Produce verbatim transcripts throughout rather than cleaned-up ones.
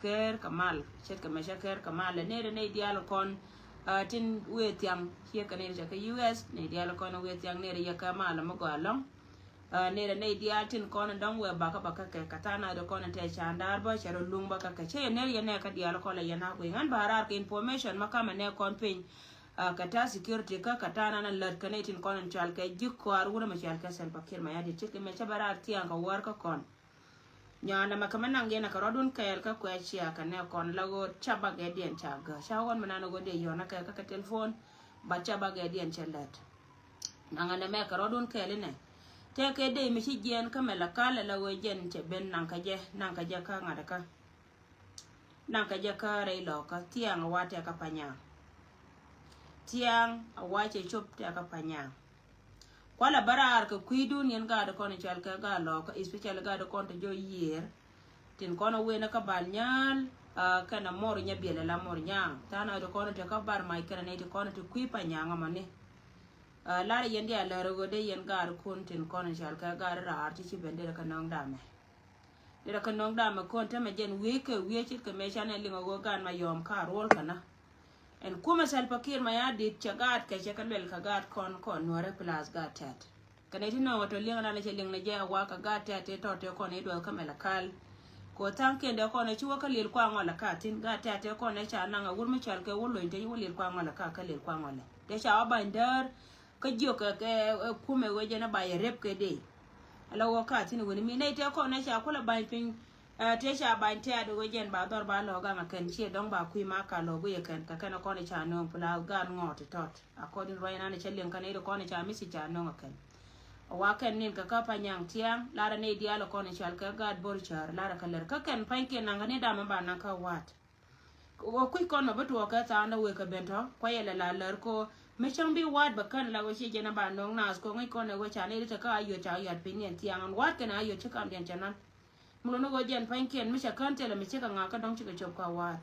Kɛɛr kɛ mal, ce̱tkɛ mɛ cä kɛɛr kɛ mal. Nɛy rɛ nɛy diaal kɔn tin wëë thiaŋ ciɛ kɛ nɛy rɛ cɛ kɛ U S, nɛy diaal kɔn wëë thiaŋ nɛy rɛ yɛ kɛ mal mi gɔaa lɔ̱ŋ. Nɛy rɛ nɛy diaal tin kɔn dɔ̱ŋ wëë bakä bakä kɛ kɛ tha̱a̱ŋ nath rɛ kɔn tɛ ca̱a̱n daar bä cɛ rɔ luŋ bakä kɛ cä yɛ nɛr yɛ nɛ kä diaal kɔn la yɛ na guiy ŋa̱n ba raar kɛ information ma kamɛ nɛ kɔn piny. Kɛ ta̱a̱ security kä kɛ tha̱a̱ŋ nath lät kɛ nɛy tin kɔn cual kɛ ji̱ kɔaar wurɛ mɛ cual kɛ Salva Kiir Mayardit ce̱tkɛ mɛ cä bɛ raar thiaŋ kɛ wäär kä kɔn. Nyaanɛ mɛ kɛ mɛ naŋ yɛn ɛ kɛ rɔ̱dun kɛɛl kä kuɛ cia kɛ nɛ kɔn la ɣöö ca bakɛ diɛn ca gä ca ɣɔn mɛ nan ɣöö dee yɔn ɛ kɛ kä kɛ telephone. But ca bakɛ diɛn cɛ lät. Naŋ ɛn ɛmɛ kɛ rɔ̱dun kɛɛl inɛ tɛkɛ dee mi ci jiɛɛn kä mɛ la kal ɛ la ɣöö jɛn cɛ ben naŋ kɛ jɛ naŋ kɛ jɛ kä ŋa̱t kä. Naŋ kɛ jɛ kä rɛy lɔkä thiaŋ ɛ wa tɛkä panyaŋ. Thiaŋ ɛ wa cɛ cop tɛkä panyaŋ. Kualɛ bä raar kɛ kui̱dun yɛn gaat kɔn i̱ cɔal kɛ gaat lɔkä, especially gaat kɔn ti jɔ yiër. Tin kɔn i̱ wen kä bal nyal kɛn a mor nyɛ biɛl ala mor nyaŋ than a ti kɔn ti kä bar mac kɛn a nɛy ti kɔn ti kui̱ pa nyaŋ amani. Lar yɛn diaal lär i̱ ɣöö dee yɛn gaat kun tin kɔn i̱ cɔal kɛ gaat raar ti ci ben derɛ kɛ nɔŋ damɛ. Derɛ kɛ nɔŋ damɛ kɔn tämɛ jɛn wi̱i̱ kɛ wi̱i̱ ce̱tkɛ mɛ canɛ liŋ a ɣöö gaat ma yɔm ka ruɔl kɛn a. Ɛn kumɛ Salva Kiir Mayardit cɛ gaat kɛ cɛ kɛ luɛl kɛ gaat kɔn kɔn nuɔrɛ plus gaat tɛt. Kɛnɛ ti nɔŋ ɛ tɔ liŋ ɛn anɛ cɛ liŋ ni jɛ ɛ wa kɛ gaat tɛt ti tɔt tɛ kɔn i̱ duɔth kä mɛlɛ kal. Kɛ ɣöö tha̱a̱ŋkiɛn dee kɔn ɛ ci wä kä lil kua ŋɔl ɛ ka thi̱n gaat tɛt tɛ kɔn ɛ ca naŋ ɛ wur mi cɔal kɛ wur lony tɛ ci wä lil kua ŋɔl ɛ ka kä lil kua ŋɔl ɛ tɛ ca wä bany däär. Kä jiök kɛ kɛ kumɛ wecɛ ni ba yɛ rep kɛ dee. Ala wä ka thi̱n weni mi nɛy tɛ kɔn ɛ ca kulɛ bany piny. Tëë ca bany tɛ̈t ɣöö jɛn ba dhɔr ba lɔ̱k gaŋ a kɛn ciɛ dɔ̱ŋ ba kui̱ ma ka lɔ̱k guiy ɛ kɛn kɛ kɛn ɛ kɔn ɛ ca nööŋ pla gan ŋɔɔt tɔt. According ruac nan ɛ cä liŋ kɛn ɛ kɔn ɛ ca mithi ca nööŋ ɛ kɛn. Wa kɛn nin kɛ kä panyaŋ tiaŋ lar ɛ nɛy diaal ɛ kɔn ɛ cal kɛ gaat bor cär lar ɛ kɛ lɛr kä kɛn pa̱nykiɛn naŋ kɛ ni dam ɛ ba naŋ kä wa̱a̱t. Ɣöö kui̱c kɔn mɛ bi tuɔɔk kɛ tha̱a̱ŋdä wëë kɛ ben tɔ̱ kuayɛ lɛ la lär ko mi cäŋ bi wa̱a̱t bɛ kän la ɣöö ci jɛn ɛ ba nööŋ naath ko ŋäc kɔn ɛ ɣöö ca nɛy ri te kä a yöt ca yɔ̱a̱t piny niɛn thiaŋ ɛn wa̱a̱t kɛn a yöt ci kamdiɛn cɛ nan. Mi luni ɣöö jɛn pa̱nykiɛn mi cɛ kän thilɛ mi cikɛ ŋa̱k kä dɔ̱ŋ cikɛ cop kä wa̱a̱t.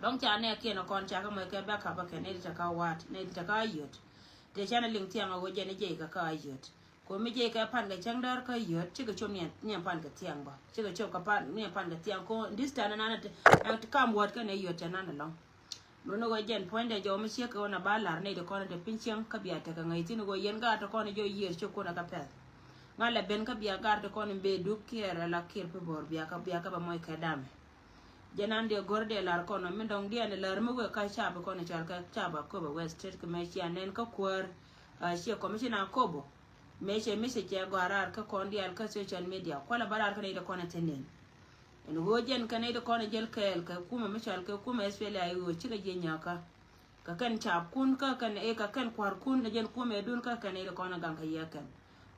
Dɔ̱ŋ ca nɛɛkiɛn ɛ kɔn ca kä mɔc kɛ backup ɛ kɛn nɛy ri te kä wa̱a̱t nɛy ri te kä a yöt. Tëë canɛ liŋ thiaŋ ɛ ɣöö jɛn ɛ jiɛc kɛ kä a yöt. Ko mi jiɛc kɛ pan kɛ cäŋ däär kä yöt cikɛ cop niɛn niɛn pan kɛ thiaŋ bä cikɛ cop kɛ pan niɛn pan kɛ thiaŋ ko distance nan ɛ ti kam wäät kɛn ɛ yöt cɛ nan ɛlɔ̱ŋ. Luni ɣöö jɛn puɔ̱nydɛ jɔw mi ciek kɛ ɣöö na ba la̱r nɛy ti kɔn in te piny cieŋ kä bia tekɛ ŋäc thi̱n ɣöö yɛn gaat ti kɔn in jɔw yiëër ciek kun ɛ kä pɛ̈th. Ŋa̱lɛ ben kä bia gaat ti kɔn in bëë duk kiɛɛr ala kiɛɛr pi bo̱o̱r bia kä bia kä bɛ mɔc kɛ damɛ. Jɛn an diɛ go̱r diɛ la̱r kɔn ɔ min dɔ̱ŋ diɛn in la̱r mi wëë kä caap kɔn in cɔal kɛ caap Akobo West State kɛ mɛ cia nɛn kä kuäär. Ciɛ commissioner Akobo. Mëë cɛ mi cɛ cɛ gɔaa raar kä kɔn diaal kä social media kualɛ bä raar kä nɛy ti kɔn in te nɛn. Ɛn ɣöö jɛn kɛn nɛy ti kɔn in jäl kɛɛl kɛ kumɛ mi cɔal kɛ kumɛ S P L A I O cikɛ jiɛ nyääkä. Kɛ kɛn caapkun kä kɛn ɛ kɛ kɛn kua̱rkun ɛ jɛn kumɛ dun kä kɛn nɛy ti kɔn in gaŋ kɛ yɛ kɛn.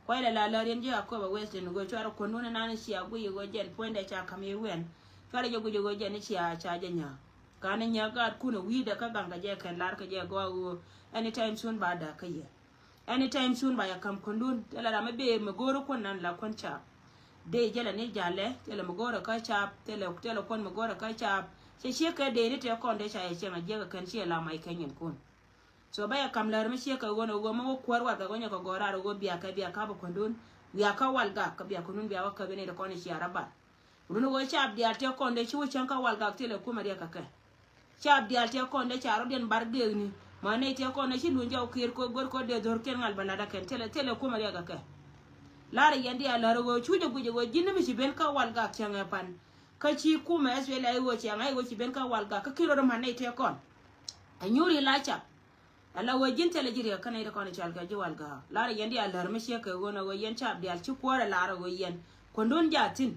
Kuay lɛ la lär yɛn ji̱ Akobo West ɛn ɣöö cuarɛ kuändun in nan in cia guic ɣöö jɛn puɔ̱nydɛ ca ka̱m yɛ wiɛn. Cuarɛ jɛ guic ɣöö jɛn in cia ca jɛ nyääk. Ka̱n in nyääk gaatkun ɛ wi̱i̱dɛ kä gaŋ kɛ jɛ kɛn lar kɛ jɛ gɔaa ɣöö anytime soon ba da̱k kä yɛ. Anytime soon ba yɛ ka̱m kuändun thilɛ ram mi bee mi go̱o̱ri kuän nan la kuän caap. Dee jälɛ ni jalɛ thilɛ mi go̱o̱rɛ kä caap thilɛ thilɛ kuän mi go̱o̱rɛ kä caap. Cɛ ciek kɛ dee ni tëë kɔn dee ca yɛ cieŋ a jiäk kɛ kɛn ciɛ la mac kɛ nyinkun. So ba yɛ ka̱m lär mi ciek kɛ ɣöö ni ɣöö mi wä kuäär warɛgak ɣöö nyɛ kɛ gɔ̱r raar ɣöö bia kɛ bia ka̱p kuändun. Bia kä wal gak kä bia kuändun bia wä käp yɛn ni ti kɔn i̱ cia rɔ bar. Run ɣöö caap diaal tëë kɔn dee ci wä cäŋ kä wal gak thilɛ kumɛ riɛk kɛ kɛ. Caap diaal tëë kɔn dee ca rɔ̱diɛn bar gëëkni. Mɔ nɛy tëë kɔn dee ci luny jɔw kiɛɛr kɛ go̱r kɛ dee dho̱rkiɛn ŋal bɛ la̱t ɛ kɛn thilɛ thilɛ kumɛ riɛk kɛ kɛ. Lar yɛn diaal lär ɣöö cu jɛ guic ɣöö ji̱n ni mi ci ben kä wal gak cäŋ ɛ pan. Kä ci kumɛ S P L A I O cäŋ ɛ ɣöö ci ben kä wal gak kä ki̱n rɔ̱ man nɛy tëë kɔn. Ɛ nyuuri la cap. Ala ɣöö ji̱n thilɛ ji̱ riɛk kä nɛy ti kɔn i̱ cɔal kɛ ji̱ wal gak. Lar yɛn diaal lär mi ciek kɛ ɣöö nɛ ɣöö yɛn caap diaal ci kuäärɛ lar ɣöö yɛn kuändun jaa thi̱n.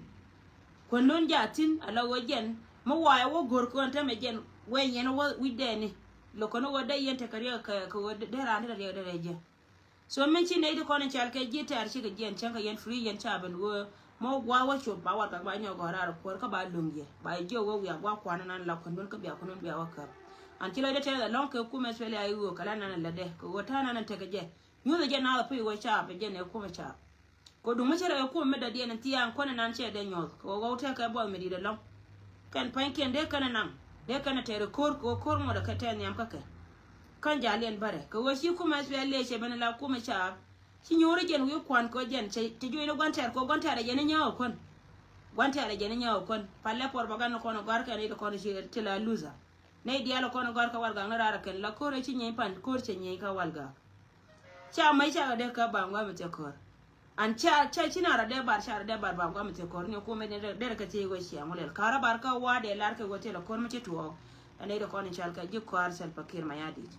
Kuändun jaa thi̱n ala ɣöö jɛn mi wa̱a̱ ɛ wä go̱r kɔn tämɛ jɛn wee yɛn wä wi̱cdɛɛni. Lo̱k kɔn ɣöö dee yɛn tekɛ riɛk kɛ kɛ ɣöö dee raan ti rɛ riɛk dee rɛ jiɛ. So min ci nɛy ti kɔn in cɔal kɛ ji̱ tɛ̈r cikɛ jiɛn cäŋ kɛ yɛn free yɛn caap ɛn ɣöö mi wä gua̱a̱th wä cop ba warɛgak ba nyɔk gɔ̱r raar kuäär kä ba luŋ yɛ ba yɛ jiök ɣöö wiak gua̱a̱th kuan inan la kuändun kä bia kuändun bia wä käp. An ci lɔcdɛ tɛth ɛlɔ̱ŋ kɛ kumɛ S P L A I O kɛ la nan in lätdɛ kɛ ɣöö ta̱a̱ nan in tekɛ jɛ. Nyuthɛ jɛ naath a pi̱i̱ wä caap ɛ jɛ nɛ kumɛ caap. Kɛ duŋ mi cä rɛ kɛ kumɛ mi dɔ̱diɛn in thia̱a̱ŋ kuäär inan cɛ dee nyuɔ̱th kɛ ɣöö ɣɔw tɛkɛ buɔth mi di̱i̱t ɛlɔ̱ŋ. Kɛn pa̱nykiɛn dee kɛn in naŋ dee kɛn in tɛɛr ko̱r kɛ ɣöö ko̱r ŋuɔ̱t ɛ kɛ tɛɛr nhiam kä kɛ. Kän jal yɛn bärɛ kɛ ɣöö ci kumɛ S P L A cɛ ben la kumɛ caap. Ci nyuuri jɛn wi̱i̱ kuan kɛ ɣöö jɛn cɛ juɔ̱cni gua̱n tɛɛr kɛ ɣöö gua̱n tɛɛr ɛ jɛn i̱ nyääk ɛ kuän. Gua̱n tɛ̈rɛ jɛn inyɛ ɔ kɔn. Palɛ propaganda kɔn ɔ gɔ̱a̱r kɛ nɛy ti kɔn ɔ ci ti la loser. Nɛy diaal ɔ kɔn ɔ gɔ̱a̱r kɛ Walgak ni raar ɔ kɛn la ko̱r ɛ ci nyieeny pan ko̱r cɛ nyieeny kä Walgak. Ca mec cakɛ dee kä baŋ gua̱a̱m thiɛ ko̱r. An ca ca ci na rɔ dee bar ca rɔ dee bar baŋ gua̱a̱m thiɛ ko̱r ni kumɛ derɛ kɛ thiec wee ciaŋ wä lɛl. Karä bar kä wa̱a̱ dee lar kɛ wä thilɛ ko̱r mi ci tuɔɔk. Ɛ nɛy ti kɔn in cal kɛ ji̱ kɔaar Salva Kiir Mayardit.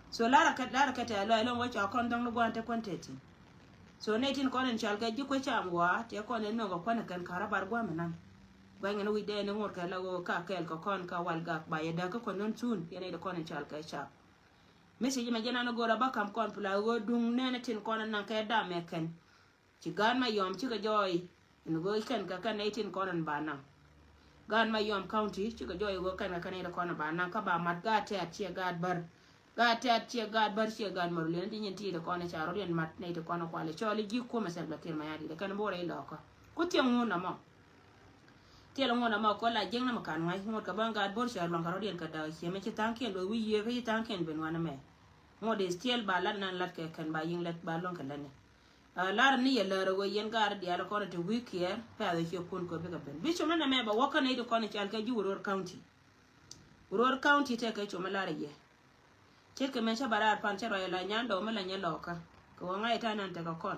So larɛ kɛ larɛ kɛ tɛ̈ lɔc ɛlɔ̱ŋ wä ca kɔn dɔ̱ŋ ni gua̱a̱n te kuän te thi̱n. So nɛy tin kɔn in cal kɛ ji̱ kuec cam wa̱a̱ tëë kɔn in nöŋ kɛ kuän kɛn karä bar gua̱a̱m inaŋ. Gua̱a̱n in wi̱c dee ni ŋot kɛ la ɣöö ka kɛɛl kɛ kɔn ka Walgak ba yɛ däk kä kɔn in thun yɛn nɛy ti kɔn in cal kɛ cap. Message mɛ jɛn an go̱o̱r a bä ka̱m kɔn pla ɣöö duŋ nɛnɛ tin kɔn in naŋ kɛ dam ɛ kɛn. Ci Gaat Mayɔm cikɛ jɔɔy in ɣöö kɛn kɛ kɛn nɛy tin kɔn in ba naŋ. Gaat Mayɔm County cikɛ jɔɔy ɣöö kɛn kɛ kɛn nɛy ti kɔn in ba naŋ kä ba mat gaat tɛ̈t ciɛ gaat bär. Gaat tɛ̈t ciɛ gaat bär ciɛ gaat mär liɛn ti nyin ti ti kɔn in ca rɔ̱diɛn mat nɛy ti kɔn in kualɛ cɔɔl i̱ ji̱ kumɛ Salva Kiir Mayardit kɛn bo̱o̱rɛ ilɔkä. Ku thiɛŋ ŋun amɔ. Thilɛ ŋuɔ̱t amɔ kɔ la jiäkni mi kan ŋa̱c ŋuɔ̱t kɛ bä ŋa̱t bo̱r cɛ luaŋ kɛ rɔ̱diɛn kɛ da̱a̱ ciɛ mɛ ci tha̱a̱ŋkiɛn lo̱c wi̱i̱ yiëë kä ci tha̱a̱ŋkiɛn ben wanɛ mɛ. Ŋuɔ̱t is tiɛl ba lat nan lat kɛ kɛn ba yi̱ŋ lat ba luäŋ kɛ lätni. Aa, lar ni yɛ lär ɛ ɣöö yɛn gaat diaal kɔn ɛ te wi̱i̱ kiɛɛr pɛ̈th ɛ ciɛ kun kɔ bikɛ ben bi com ni nɛ mɛ bɛ wäk kä nɛy ti kɔn ɛ cal kɛ ji̱ Uror County. Uror County tɛkɛ com mi lar ɛ yɛ. Ce̱tkɛ mɛ cä bä raar pan cä ruac ala nyan dɔw mi la nyɛ lɔkä kɛ ɣöö ŋa̱c ɛ ta̱a̱ nan tekɛ kɔn.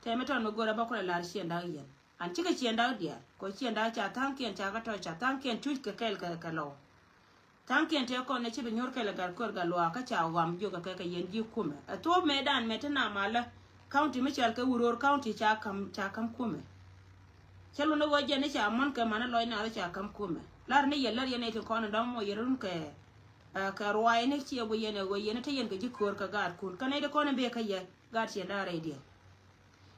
Tɛmɛ tɔn mi go̱rɛ bä kulɛ lar ciɛn da̱k yɛn. An cikɛ ciɛn da̱k diaal kɛ ɣöö ciɛn da̱k ca tha̱a̱ŋkiɛn ca kä tɔ̱ ca tha̱a̱ŋkiɛn tuc kɛ kɛɛl kɛ kɛ lɔw. Tha̱a̱ŋkiɛn tëë kɔn ɛ ci bi nyuɔ̱r kɛɛl ɛ gat kuer gat luaak kä ca ɣɔam jiök kɛ kɛ kɛ yɛn ji̱ kumɛ ɛ thuɔ̱ɔ̱p mëë dan mëë te na malä. County mi cɔal kɛ Uror County ca ka̱m ca ka̱m kumɛ. Cä lundä ɣöö jɛn ni ca mɔn kɛ manä lɔc naath ca ka̱m kumɛ. Lar ni yɛ lär yɛn nɛy tin kɔn in dɔ̱ŋ mɔ yɛ run kɛ, ɛ, kɛ ruaacni ciɛ guiyɛn ɛ ɣöö yɛn ni te yɛn kɛ ji̱ köör kɛ gaatkun. Kä nɛy ti kɔn in bëë kä yɛ gaat ciɛn da̱a̱ rɛydiɛn.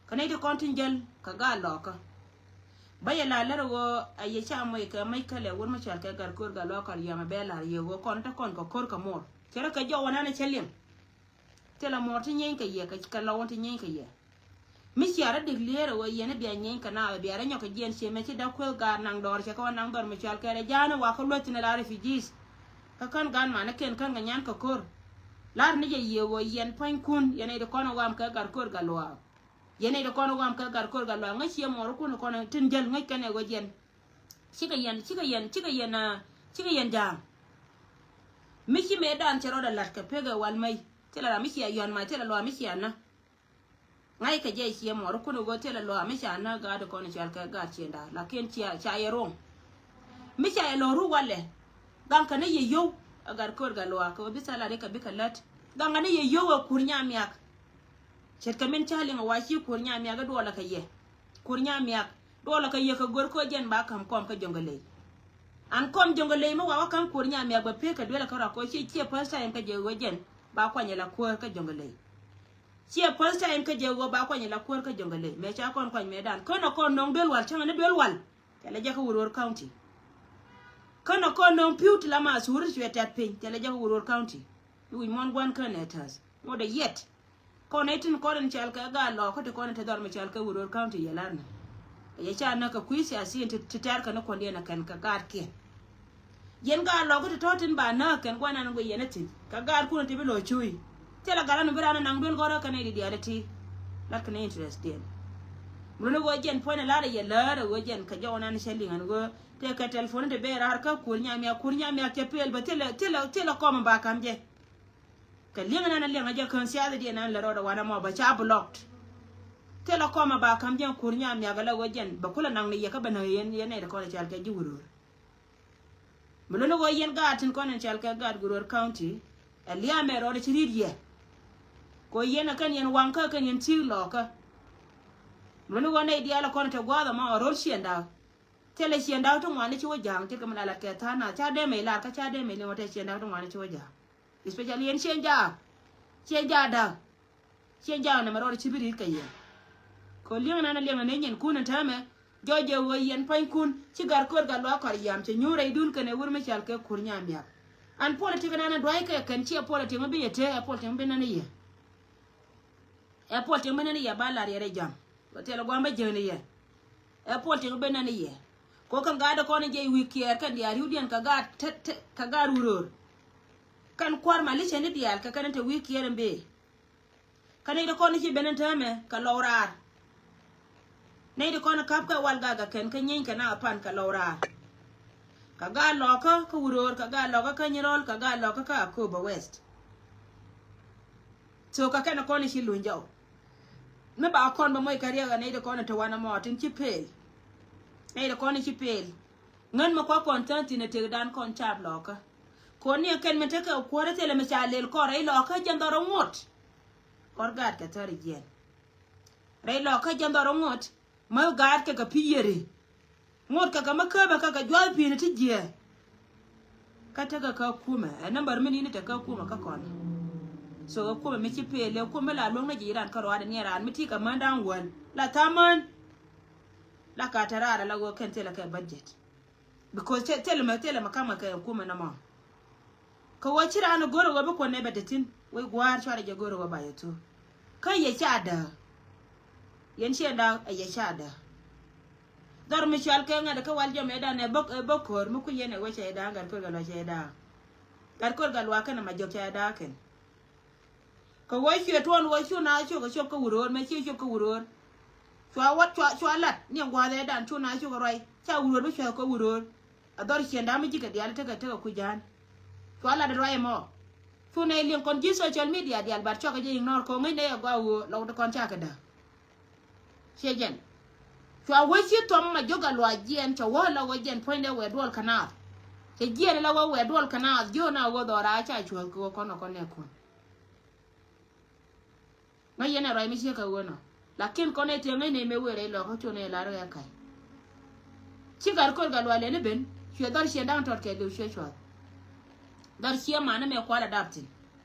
Kä nɛy ti kɔn tin jäl kɛ gaat lɔkä. Bä yɛ la lär ɣöö a yɛ ca mɔc kɛ mec kälɛ wur mi cɔal kɛ gat köör gat lɔkä yɛmɛ bɛ la̱r yɛ ɣöö kɔn te kɔn kɛ köör kɛ muɔr. Cɛ rɔ kɛ jɔw wä nan cä liŋ. Thilɛ muɔr ti nyieeny kɛ yɛ, kɛ, kɛ lɔw ti nyieeny kɛ yɛ. Mi cia rɔ dik lier ɛ ɣöö yɛn i̱ bia nyieeny kɛ naath bia rɔ nyɔk kɛ jiɛn ciɛ mɛ ci däk kueth gaat naŋ dɔɔr cɛ kɛ wä naŋ dhɔr mi cɔal kɛ rɛ ja̱a̱n i̱ wakɛ luäth thi̱n ala refugees. Kä kän gaat manikiɛn kän kɛ nyan kɛ ko̱r. Lar ni jɛ yiëë ɣöö yɛn pua̱nykun yɛn nɛy ti kɔn ɛ ɣɔam kɛ gat ko̱r gat luaak. Yɛn nɛy ti kɔn ɛ ɣɔam kɛ gat ko̱r gat luaak ŋäc ciɛ muɔrikun kɔn ɛ tin jäl ŋäc kɛn ɛ ɣöö yɛn. Cikɛ yɛn, cikɛ yɛn, cikɛ yɛn, aa, cikɛ yɛn ja̱a̱ŋ. Mi ci mëë dan cɛ rɔɔdɛ la̱t kɛ pek ɛ wal mɛy. Thilɛ ram mi cia yɔ̱a̱n mac, thilɛ luaak mi cia nä. Ŋa̱ckɛ jɛ ciɛ muɔrikun ɛ ɣöö thilɛ luaak mi ca nä gaat kɔn cɔal kɛ gaat ciënda. Lakin cia, ca yɛ ro̱ŋ. Mi ca yɛ lo̱r ru walɛ. Gaŋkɛ ni yɛ yio̱w ɛ gat köör gat luaak kɛ ɣöö bi thalat ikɛ bikɛ lät. Gaŋkɛ ni yɛ yio̱w ɛ Kuur Nyamiak. Ce̱tkɛ min ca liŋ ɛ wa ci Kuur Nyamiak i̱ duɔlɛ kɛ yɛ. Kuur Nyamiak duɔlɛ kɛ yɛ kɛ go̱r kä jɛn ba ka̱m kɔm kä Jɔŋgɛ Ley. An kɔm Jɔŋgɛ Ley mi wa wä ka̱m Kuur Nyamiak bɛ pek kɛ duelɛ kä rɔak kɛ ɣöö ciɛ, ciɛ first time kä jɛ ɣöö jɛn ba kuany ɛ la kuäär kä Jɔŋgɛ Ley. Ciɛ first time kä jɛ ɣöö ba kuany ɛ la kuäär kä Jɔŋgɛ Ley. Mëë ca kɔn kuany mëë dan känɛ kɔn nöŋ duel wal cäŋɛ ni duel wal. Thilɛ jɛ kä Uror County. Känɛ kɔn nöŋ pi̱w ti la ma thuri ti cuɛ tɛt piny. Thilɛ jɛ kä Uror County. I̱ wi̱c muɔ̱n gua̱n känɛ täth ŋot ɛ yɛt. Kɔn ɛ tin kɔn in cɔal kɛ gaat lɔkä ti kɔn in te dhɔr mi cɔal kɛ Uror County yɛ lar ni. Yɛ ca näk kɛ kui̱ siasin ti, ti tɛr kɛ ni kuɔ̱ndiɛn ɛ kɛn kɛ gaatkiɛn. Yɛn gaat lɔkä ti tɔ̱ tin ba näk kɛn guanan guic yɛn ɛ thi̱n kɛ gaatkun ti bi lo̱c cuuc. Thilɛ gat ran bi ran ɛ naŋ duel gɔ̱rä kɛn ɛ di diaal ɛ ti. Lat kɛn ɛ interest diɛn. Mun ni ɣöö jɛn puɔ̱ny ɛ lar ɛ yɛ lär ɛ ɣöö jɛn kɛ jɔw nan cɛ liŋ ɛn ɣöö tëë kɛ telephone ti bee raar kä Kuur Nyamiak, Kuur Nyamiak cɛ pel bä thilɛ, thilɛ, thilɛ kɔm ba ka̱m jɛ. Kɛ liɛŋ nan liɛŋ a jɛ kään siath diɛ nan lɛ rɔɔdɛ wanɛ mɔ bɛ ca blocked. Thilɛ kɔmɛ ba ka̱m jɛn Kuur Nyamiak ala ɣöö jɛn bɛ kulɛ naŋ ni yɛ kä bɛ näk yɛn, yɛn nɛy ti kɔn ɛ cɔal kɛ ji̱ Uror. Mi luni ɣöö yɛn gaat tin kɔn in cɔal kɛ gaat Uror County. Ɛ lia̱a̱ mɛ rɔɔdɛ ci ri̱t yɛ. Kɛ ɣöö yɛn ɛ kɛn yɛn waŋ kä kɛn yɛn thi̱i̱k lɔɔkä. Mi luni ɣöö nɛy diaal ɛ kɔn in te gua̱a̱th ɛmɔ ɛ ro̱l ciɛn da̱a̱k. Thilɛ ciɛn da̱a̱k ti ŋuani ci wä ja̱a̱ŋ ce̱tkɛ mi la lat kɛ tha̱a̱ŋ nath ca dee mɛy lar kä ca dee mɛy liŋ wä tɛ ciɛn da̱a̱k ti ŋuani ci wä ja̱a̱ŋ. Especially yɛn ciɛn jaak. Ciɛn jaak da̱a̱k. Ciɛn jaak nɛmɛ rɔɔdɛ ci bi ri̱t kɛ yɛ. Kɛ liɛŋ nan liɛŋ ni nyinkun in täämɛ. Jɔc jɛ ɣöö yɛn pua̱nykun ci gat köör gat luaak kɔr yam cɛ nyuur rɛydun kɛnɛ wur mi cɔal kɛ Kuur Nyamiak. An politik nan dua̱ckɛ kɛn ciɛ politik mi bi yɛ tëë ɛ politik mi bi nan i̱ yɛ. Ɛ politik mi bi nan i̱ yɛ ba lar yɛ rɛy jam. Kɛ thilɛ gua̱a̱m bä jäni yɛ. Ɛ politik mi bi nan i̱ yɛ. Kɛ ɣöö kɛn gaat kɔn in jɛ wi̱i̱ kiɛɛr kɛn diaal ri̱wdiɛn kɛ gaat te, te, kɛ gaat Uror. Kɛn kua̱r malicɛ ni diaal kɛ kɛn in te wi̱i̱ kiɛɛr in bëë. Kä nɛy ti kɔn ni ci ben in täämɛ kɛ lɔw raar. Nɛy ti kɔn käp kɛ Walgak kɛn kä nyieeny kɛ na pan kɛ Lɔw Raar. Kɛ gaat Lɔkä kä Wuror, kɛ gaat Lɔkä kä Nyirol, kɛ gaat Lɔkä kä Akobo West. So kɛ kɛn kɔn ci luny jɔw. Mi ba kɔn bä moc kɛ riɛk ɛ nɛy ti kɔn te wanɛ mɔ tin ci pel. Nɛy ti kɔn ci pel. Ŋän mi kua kɔn thäŋ thin ɛ tëkdan kɔn cap Lɔkä. Kɔn ni ɛ kɛn mi tekɛ kuäärä thilɛ mi ca lel kɔn rɛy Lɔkä jɛn dhɔr ɛ ŋot. Kɔr gaat kɛ thäri jiɛn. Rɛy Lɔkä jɛn dhɔr ɛ ŋot. Mä gaat kɛ kɛ pi̱i̱ yeri. Ŋot kɛ kɛ mä käbä kɛ kɛ juath pi̱i̱ni ti jiɛ. Kä tekɛ kä kumɛ ɛ number mi ni ni tekɛ kumɛ kä kɔn. So kɛ kumɛ mi ci pel ɛ kumɛ la luäŋ ni ji̱ ran kä ruaadɛ ni ran mi ti kɛ män da̱ŋ wäl la tha̱a̱ŋ män. La ka te raar ala ɣöö kɛn thilɛ kɛ budget. Because thilɛ mɛ thilɛ mɛ kamɛ kɛ kumɛ nɔmɔ. Kɛ ɣöö ci raan go̱r ɛ ɣöö bi kuɔn nɛ bɛ te thi̱n wec gua̱a̱r cuarɛ jɛ go̱r ɛ ɣöö ba yɛ thuk. Kä yɛ ca dääk. Yɛn ciɛ da̱a̱k ɛ yɛ ca dääk. Dhɔr mi cual kɛ ŋa̱t kä wal jɔmɛ dan ɛ bä ɛ bä ko̱r mi ku yɛn ɛ wec cɛ da̱a̱k gat ko̱r gat luac cɛ da̱a̱k. Gat ko̱r gat luac kɛn ɛ ma jɔk cɛ da̱a̱k kɛn. Kɛ wä ciɛ tuɔn wä cu na cok ɛ cop kä Wuror mɛ ciɛ cop kä Wuror. Cua wat cua cua lat ni ɛ gua̱a̱th ɛ dan cu na cok ɛ ruac ca Wuror bi cua̱th kä Wuror. A dhɔr ciɛn da̱a̱k mi ji̱ kɛ diaal tekɛ tekɛ kui̱ ja̱a̱n. Cua lat ɛ ruac ɛmɔ. Cu nɛ liŋ kɔn ji̱ social media diaal bat cua kɛ jɛ ignore kɛ ŋäc nɛ ɛ gɔaa ɣöö lɔk ti kɔn ca kɛ da̱a̱k. Ciɛ jɛn. Cua wä ci thuɔm ma jiök a luaac jiɛn cɛ wä la wä jɛn puɔ̱nydɛ wɛ duɔl kä naath. Cɛ jiɛn la wä wɛ duɔl kä naath jiök na wä dhɔra ca cuäth kɛ wä kɔn kɔn nɛ kun. Ŋäc yɛn ɛ ruac mi ciek kɛ wä nɔ. Lakin kɔn ɛ tiɛŋ ŋäc nɛ mɛ wëë rɛy lɔkä cuɔn ɛ lar ɣɛ ka̱c. Ci gat ko̱r gat luaac lɛni ben cuɛ dhɔr ciɛn da̱ŋ tɔt kɛ liw cuɛ cuath. Dhɔr ciɛ manä mɛ kual a dap thi̱n.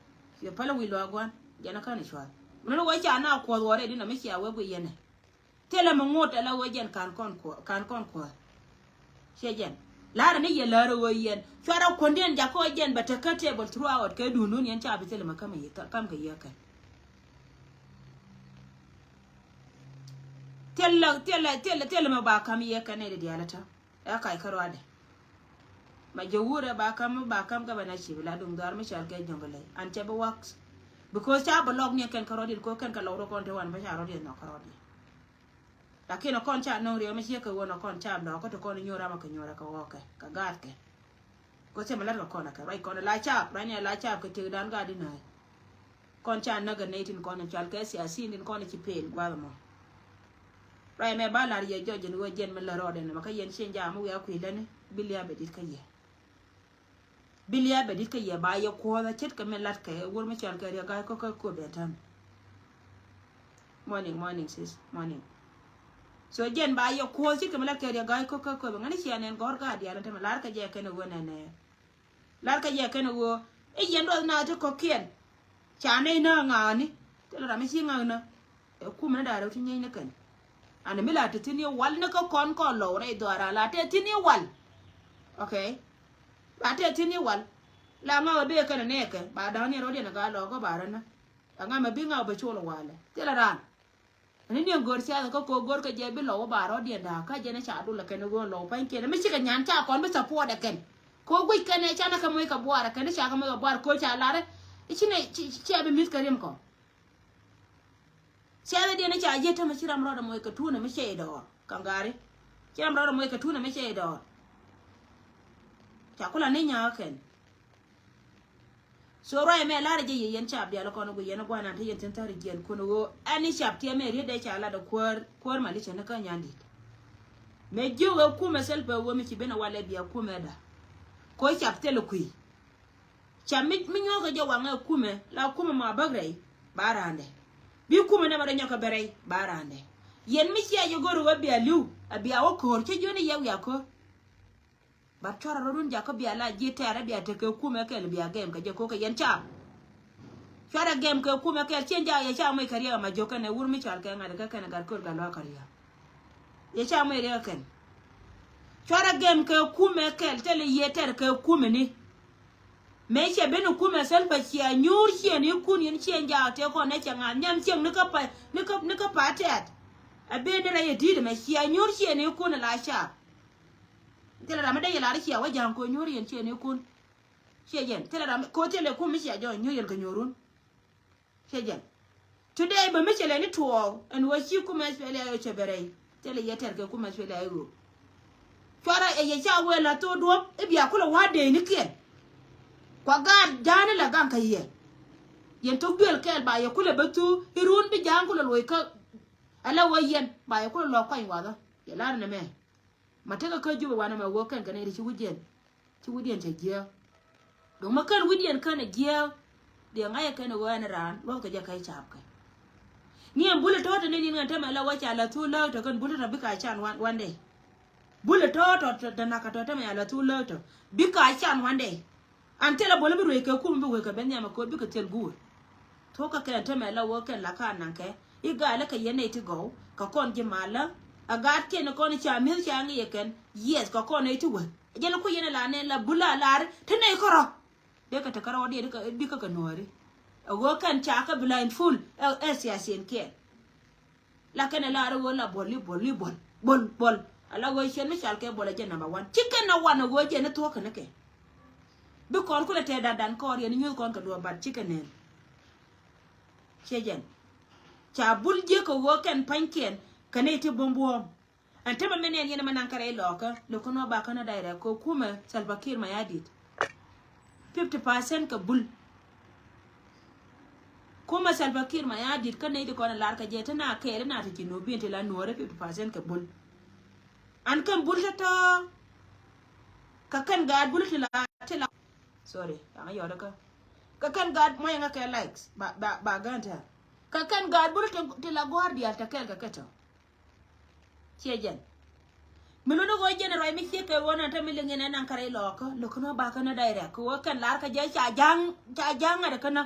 Cuɛ päl a wi̱i̱ luaac gua̱n jɛn a kän i̱ cuath. Mɛ ni wä ca na kuɔth wä rɛy di nɔ mi cia wee guiy yɛn ɛ. Thilɛ mi ŋot ala ɣöö jɛn kan kɔn kuɔth, kan kɔn kuɔth. Ciɛ jɛn. La̱rä ni yɛ lärä ɣöö yɛn cuarɛ kuɔ̱ndiɛn jakä ɣöö jɛn bɛ te kä table throughout kɛ duundun yɛn ca bi thilɛ mi käm yɛ käm kɛ yɛ kɛn. Thilɛ thilɛ thilɛ thilɛ mi ba käm yɛ kɛn ni di diaal tä. Ɛ kac kä ruadɛ. Ma jɛ wurɛ ba kam ba kam gabana cip la duŋ dhɔar mi cal kɛ jɔŋ lɛ an cɛ bi wax. Because ca bi lɔk ni kɛn kä rɔdiɛn ko kɛn kä lɔk rɔ kɔn te wan ba ca rɔdiɛn nɔ kä rɔdiɛn. Lakin kɔn ca nɔŋ riɛk mi ciek kɛ won kɔn ca lɔk kä te kɔn nyuɔr ama kɛ nyuɔr kɛ wɔ kɛ kɛ gaat kɛ. Ko cɛ mi lat kɛ kɔn kɛ ruac kɔn la cap ruac ni la cap kɛ tiek dan gaat di nai. Kɔn ca näk ɛ nɛy tin kɔn in cual kɛ siasin tin kɔn in ci pel gua̱th ɛmɔ. Ruac ɛmɛ ba la̱r yɛ jɔc in ɣöö jiɛn mi lät rɔɔdɛ nɛmɛ kä yɛn cieŋ jam mi wiaa kui̱ lätni bi lia̱a̱ bɛ di̱t kä yɛ. Bi lia̱a̱ bɛ di̱t kä yɛ ba yɛ kuɔth a ce̱tkɛ mi la̱tkɛ wur mi cual kɛ riɛk ga̱a̱c kä kä kuɔth bɛ tän. Morning, morning, sis, morning. So jiɛn ba yɛ kuɔth ce̱tkɛ mi la̱tkɛ riɛk ga̱a̱c kä kä kuɔth bɛ ŋäni cia nɛn gɔ̱r ga̱a̱ diaal in tämɛ la̱r kɛ jɛ kɛn ɛ ɣöö nɛnɛ. La̱r kä jɛ kɛn ɛ ɣöö i̱ yɛn duɔth na ti kɔ̱kiɛn. Ca nɛy nä ŋa̱a̱ni thilɛ ram mi ci ŋa̱a̱n nä. Ɛ kumɛ ni da̱a̱ rɛw ti nyieeny ni kɛn. Ani mi la te thi̱n i̱ wal ni kä kɔn kɔn lɔw rɛy dhɔaara la te thi̱n i̱ wal. Okay. La te thi̱n i̱ wal. La ŋa̱a̱ bɛ kɛn ɛ nɛɛkɛ ba da̱a̱n ni rɔ̱diɛn ɛ gaa lɔɔkä ba rɛ nä. Ɛ ŋa̱a̱ mɛ bi ŋa̱a̱ bɛ col walɛ thilɛ ran. Ani ni go̱r siasa kä ko go̱r kä jɛ bi lɔw ba rɔ̱diɛn da̱a̱ kä jɛn ca dul ɛ kɛn go̱r lɔw pa̱ny kiɛn mi cikɛ nyan ca kɔn bi support ɛ kɛn. Ko guic kɛn ɛ canɛ kɛ moc kɛ buar ɛ kɛn ca kɛ moc kɛ buar ko ca lar. I̱ ci nɛ ci a bi mi̱th kɛ riɛm kɔ. Siasa diɛn ca jiɛ tämɛ ci ram rɔɔdɛ moc kɛ tuunɛ mi cɛ idɔɔr kaŋ gari. Ci ram rɔɔdɛ moc kɛ tuunɛ mi cɛ idɔɔr. Ca kula ni nyakä kɛn. So ruac ɛmɛ la̱rä jɛ yɛ yɛn cap diaal kɔn i̱ gui yɛn i̱ gua̱nan te yɛn thi̱n thäri jiɛn kun i̱ ɣöö ɛn i̱ cap tiɛmɛ riet dee ca lat i̱ kuäär kuäär malicia ni kä nyan di̱t. Mëë jiök ɛ kumɛ thil pɛ ɣöö mi ci ben ɛ walɛ bia kumɛ da. Koc cap thil i̱ kui̱. Cap mi mi nyuɔ̱ɔ̱kɛ jɛ waŋɛ kumɛ la kumɛ ma bäk rɛy ba ra̱a̱ndɛ. Bi kumɛ nɛmɛ rɔ nyɔkɛ ben rɛy ba ra̱a̱ndɛ. Yɛn mi cia jɛ go̱r i̱ ɣöö bia li̱w ɛ bia wä ko̱o̱r cä jiön i̱ yɛ wiak ko̱o̱r. But cuarɛ rɔ̱dun jakä bia la ji̱ tɛɛrɛ bia tekɛ kumɛ kɛl bia gɛm kɛ jɛ kokɛ yɛn cap. Cuarɛ gɛm kɛ kumɛ kɛl cien jak yɛ ca moc kɛ riɛk ɛmɛ jok kɛnɛ wur mi cual kɛ ŋa̱t kɛ kɛnɛ gat ko̱r gat luaak kɛ riɛk. Yɛ ca moc riɛk kɛn. Cuarɛ gɛm kɛ kumɛ kɛl tɛl yɛ tɛr kɛ kumɛ ni. Mëë cɛ ben kumɛ thil pɛ cia nyuur cien ikun yɛn cien jak tëë kɔn nɛ cɛ ŋa̱th nyam cieŋ ni kä pa ni kä ni kä pa tɛɛt. Ɛ ben ni rɛy ɛ di̱t ɛmɛ cia nyuur cien ikun ɛ la cap. Thilɛ ram mi dee yɛ lar i̱ cia wä ja̱a̱ŋ ko̱ nyuur yɛn ciɛ ni kun. Ciɛ jɛn thilɛ ram ko̱ thilɛ kum mi cia jɔ̱ɔ̱ŋ nyuur yɛn kɛ nyuurun. Ciɛ jɛn. Today bä mi cɛ lɛ ni tuɔɔk ɛn wä ci kum ɛ thilɛ ɛ cɛ bɛ rɛy. Thilɛ yɛ tɛr kɛ kumɛ cuɛ lɛ i̱ ɣöö cuarɛ ɛ yɛ ca wee la thok duɔ̱p i̱ bia kulɛ wa̱a̱ dee ni kiɛn. Kua gaat ja̱a̱ni la gaŋ kä yɛ. Yɛn thok duel kɛɛl ba yɛ kulɛ bä thuk i̱ run bi ja̱a̱n kulɛ loc kä. Ala wee yɛn ba yɛ kulɛ lɔɔk kuany wathä. Yɛ lar nɛ mɛ. Ma tekɛ kä Jubɛ wanɛ mɛ wee kɛn kɛ nɛy ti ci wi̱diɛn. Ci wi̱diɛn cɛ jiääk. Duŋ ma kän wi̱diɛn kän ɛ jiääk. Diɛ ŋa̱cɛ kɛn ɛ ɣöö ɛn raan luɔth kɛ jɛ kä i̱ caapkɛ. Ni ɛn bul ɛ tɔ̱ɔ̱t ɛ ni ni̱n ŋɛn tämɛ la wä ca la thuk lääk tɔ kän bul ɛ tɔ̱ bikɛ a can wan, wan day. Bul ɛ tɔ̱ɔ̱t tɔ tɔ nakä tɔ tämɛ ca la thuk lääk tɔ bikɛ a can wan day. An thilɛ bol bi ruec kɛ kum bi wek kɛ ben nhiam ɛ ko̱o̱t bikɛ thil guur. Thuɔ̱kä kɛn tämɛ la wä kɛn la ka naŋ kɛ i̱ gaalä kɛ yɛn nɛy ti gɔw kɛ kɔn ji̱ malä. A gaat kiɛn kɔn ca mi̱eth ca ŋi̱i̱c ɛ kɛn. Yes kɛ kɔn nɛy ti wek. Jɛn ku yɛn la nɛn la bul a lar ti nɛy kärɔ. Dee kɛ te kärɔ dee dikɛ kɛ nuɔ̱ɔ̱ri. A ɣöö kɛn ca kɛ blindfold ɛ, ɛ siasiɛn kiɛn. La kɛn ɛ lar ɣöö la bol i̱ bol i̱ bol bol bol. A la ɣöö ciɛn mi cal kɛ bol a jɛ number one ci kɛn a wan a ɣöö jɛ ni thuɔ̱k kɛn kɛ. Bi kɔn kulɛ tɛɛ dandan kɔɔr yɛn i̱ nyuth kɔn kɛ duɔ̱ɔ̱p bat ci kɛ nɛn. Ciɛ jɛn ca bul jiäk kɛ ɣöö kɛn pa̱nykiɛn kɛ nɛy ti buɔ̱m buɔ̱ɔ̱m. Ɛn tämɛ mi nɛn yɛn mɛ naŋ kärɛ ilɔɔkä lo̱k kä nɔ bakä nɔ direct kɛ kumɛ Salva Kiir Mayardit. Fifty percent kɛ bul. Kumɛ Salva Kiir Mayardit kä nɛy ti kɔn lar kɛ jɛ ti na kɛɛl na ti ci nubin ti la nuɔrɛ fifty percent kɛ bul. An kɛn bul tɔ̱tɔ̱. Kɛ kɛn gaat bul ti la ti la. Sorry, yaŋ yɔt kä. Kɛ kɛn gaat mɔyɛ ŋa kɛ likes ba ba ba ganta. Kɛ kɛn gaat bul ti la gua̱r diaal tɛ kɛɛl kɛ kɛ tɔ. Ciɛ jɛn. Mi luni ɣöö jɛn ruac mi ciek kɛ ɣöö nan te mi liŋ in ɛn naŋ kärɛ ilɔɔkä lo̱k kä nɔ bakä nɔ direct kɛ ɣöö kɛn lar kä jɛ ca ja̱a̱ŋ ca ja̱a̱ŋ ŋa̱t kä nɔ.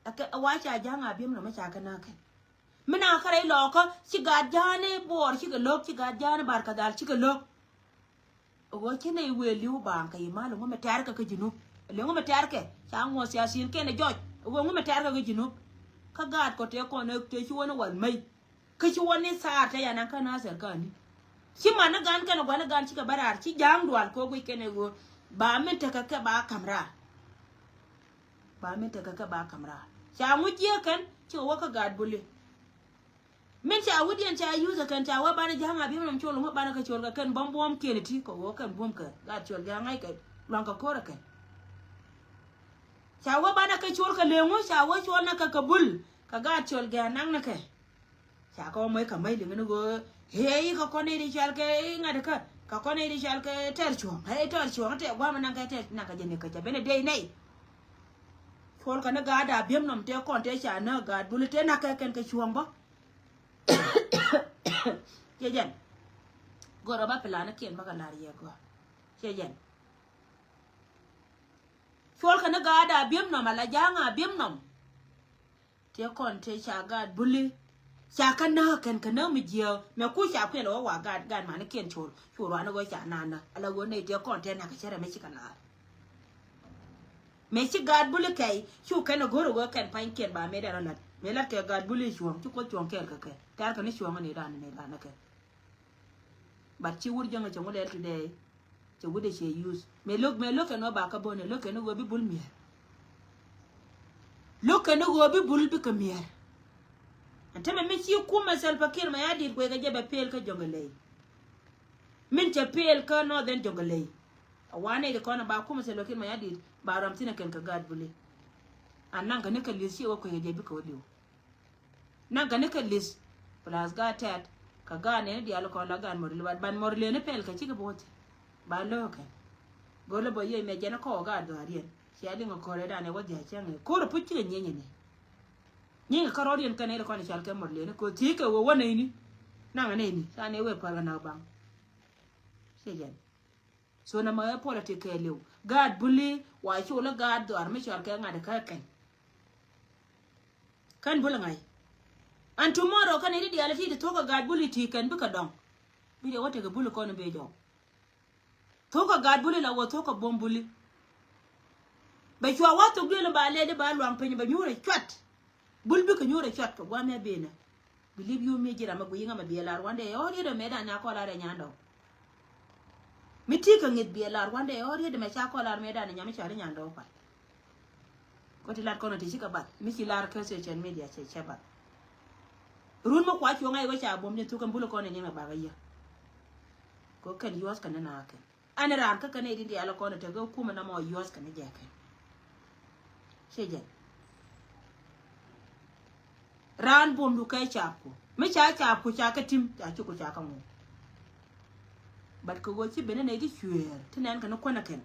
Ɛ wa ca ja̱a̱ŋ a biɛm nɔ mi ca kä nä kɛn. Mi naŋ kärɛ ilɔɔkä ci gaat ja̱a̱ni buɔɔr cikɛ lo̱k ci gaat ja̱a̱ni bar kä dhal cikɛ lo̱k. Ɣöö ci nɛy wëë li̱w baaŋ kɛ yi mal ŋu mi tɛ̈rkɛ kä Junub. Li̱w ŋu mi tɛ̈rkɛ ca ŋuɔth siasin kɛn ɛ jɔc ɣöö ŋu mi tɛ̈rkɛ kä Junub. Kä gaat kɔ tëë kɔn ɛ tëë ci wä ni wal mey. Kä ci wä ni thaar tëë yan an kä na thɛr kä ani. Ci man ni gan kɛn ɛ gua̱n ni gan cikɛ bä raar ci ja̱a̱ŋ dual kɛ ɣöö guic kɛn ɛ ɣöö ba min tekɛ kɛ ba ka̱m raar. Ba min tekɛ kɛ ba ka̱m raar ca ŋu jiɛɛk kɛn cikɛ wä kä gaat buli. Min ca wi̱diɛn ca yuth ɛ kɛn ca wä banɛ ja̱a̱ŋ a bi̱m nɔm col ŋu banɛ kɛ col kɛ kɛn bäm buɔ̱m kiɛn iti kɛ wä kɛn buɔ̱m kɛ gaat col ja̱a̱ŋ ŋa̱c kɛ luaŋ kɛ ko̱r ɛ kɛn. Ca wä banɛ kɛ col kɛ leŋu ca wä col nɛ kɛ kɛ bul kɛ gaat col gɛ naŋ nɛ kɛ. Ca kɛ wä mɔc kɛ mɔc liŋ ni ɣöö hee i̱ kɛ kɔn i̱ di cɔal kɛ i̱ ŋa̱t kä kɛ kɔn i̱ di cɔal kɛ tɛr cuɔ̱ŋ hee tɛr cuɔ̱ŋ tɛ gua̱a̱m naŋ kɛ tɛr naŋ kɛ jɛ ni kɛ cɛ ben ɛ dee nɛy. Col kɛ ni gaat a bi̱m nɔm tɛ kɔn tɛ ca nä gaat bul tɛ na̱k kɛ kɛn kɛ cuɔ̱ŋ bä. Ciɛ jɛn. Gör ɔ ba plan kiɛn bä kɛ lar yɛ gör. Ciɛ jɛn. Cuɔl kɛ ni gaat a bi̱em nɔm ala ja̱a̱ŋ a bi̱em nɔm. Tiɛ kɔn tëë ca gaat buli. Ca kä näk kɛn kä näk mi jiääk mɛ ku ca kuɛl ɛ wä wa gaat gaat mani kiɛn col cu ruan ɛ wä ca nana ala wä nɛy tiɛ kɔn tëë nak kɛ cärɛ mɛ ci kɛ lar. Mëë ci gaat buli kɛy cu kɛn a go̱r a ɣöö kɛn pa̱nykiɛn ba mëë dɛn a la̱t mëë la̱t kɛ gaat buli cuɔ̱ɔ̱ŋ ci kuoth cuɔ̱ɔ̱ŋ kɛɛl kɛ kɛ tɛ̈r kɛ ni cuɔ̱ɔ̱ŋ ni dan ni dan kɛ. But ci wur jäŋ a cɛ ŋu lɛl today. Cɛ wut a cɛ use mëë lo̱k mëë lo̱k kɛn ɣöö ba kä bo̱n ɛ lo̱k kɛn ɣöö bi bul miɛr. Lo̱k kɛn ɣöö bi bul bikɛ miɛr. Ɛn tämɛ mi ci kumɛ Salva Kiir mɛ ya dit guɛy kɛ jɛ bɛ pel kä Jonglei. Min cɛ pel kä Northern Jonglei. A wanɛ di kɔn a ba kumɛ Salva Kiir mɛ ya dit ba ram thin a kɛn kɛ gaat buli. A naŋ kɛ ni kɛ li̱th ci wä kuec kɛ jɛ bikɛ wä liw. Naŋ kɛ ni kɛ li̱th plus gaat tɛt kɛ gaat nɛni diaal kɔn la gaat mɔr li̱th ban mɔr li̱th ni pel kɛ cikɛ bo̱o̱thi. Ba lo̱o̱kɛ. Go̱lɛ bä yiëë mɛ jɛn kɔɔk gaat dhɔaar yɛn cia liŋ a ko̱r ɛ dan ɛ wä dhiac cäŋ ɛ ko̱r ɛ puc cikɛ nyieny ɛni. Nyiŋ kä rɔ̱diɛn kɛn ɛ kɔn i̱ cal kɛ mɔr liɛni ko̱ thiec kɛ wee wä nɛyni. Naŋ ɛ nɛyni ca nɛ wee päl kɛ nak baŋ. Ciɛ jɛn. So nɛ mɛ ɛ politik kɛ liw gaat buli wa col ɛ gaat dhɔaar mi cɔal kɛ ŋa̱t ɛ kä kɛn. Kɛn buli ŋa̱c. And tomorrow kɛn ɛ di diaal ɛ ti ti thuɔ̱k ɛ gaat buli ti kɛn bikɛ dɔŋ. Bi diɛ wä tekɛ buli kɔn ɛ bee jɔk. Thok kɛ gat buli la wä thok kɛ buɔ̱m buli. Bɛ cua wä thok duël ba lɛli ba luaŋ piny bɛ nyuurɛ cuat. Bul bikɛ nyuurɛ cuat kɛ guamɛ benɛ. Believe you me ji̱ ram mɛ guiy ŋa mɛ biɛ lar wandɛ ɛ ɣɔr yet mɛ dan nya kɔl arɛ nyandɔ. Mi ti kɛ ŋi̱th biɛ lar wandɛ ɛ ɣɔr yet mɛ ca kɔl ar mɛ dan nya mi cari nyandɔ pa. Kɔ ti lat kɔnɔ ti ci kɛ bath mi ci lar kɛ social media cɛ cɛ bath. Run mi kua cuɔ̱ŋ a iwä ca buɔ̱m ni thuk kɛn bul kɔn ni niŋ a bak a yä. Kɛ kɛn yuɔth kɛn ni na kɛn. Ɛn raan kä kɛn itin diaal kɔn itek kä kumɛ na mɔ yuɔth kɛn ni jɛ kɛn. Ci jɛ. Raan buɔ̱mdu kɛ capku. Mi ca capku ca kɛ tim, ca cuku ca kɛ ŋu. But kɛ ɣöö ci ben nɛy ti cueer ti nɛn kɛn kuänä kɛn.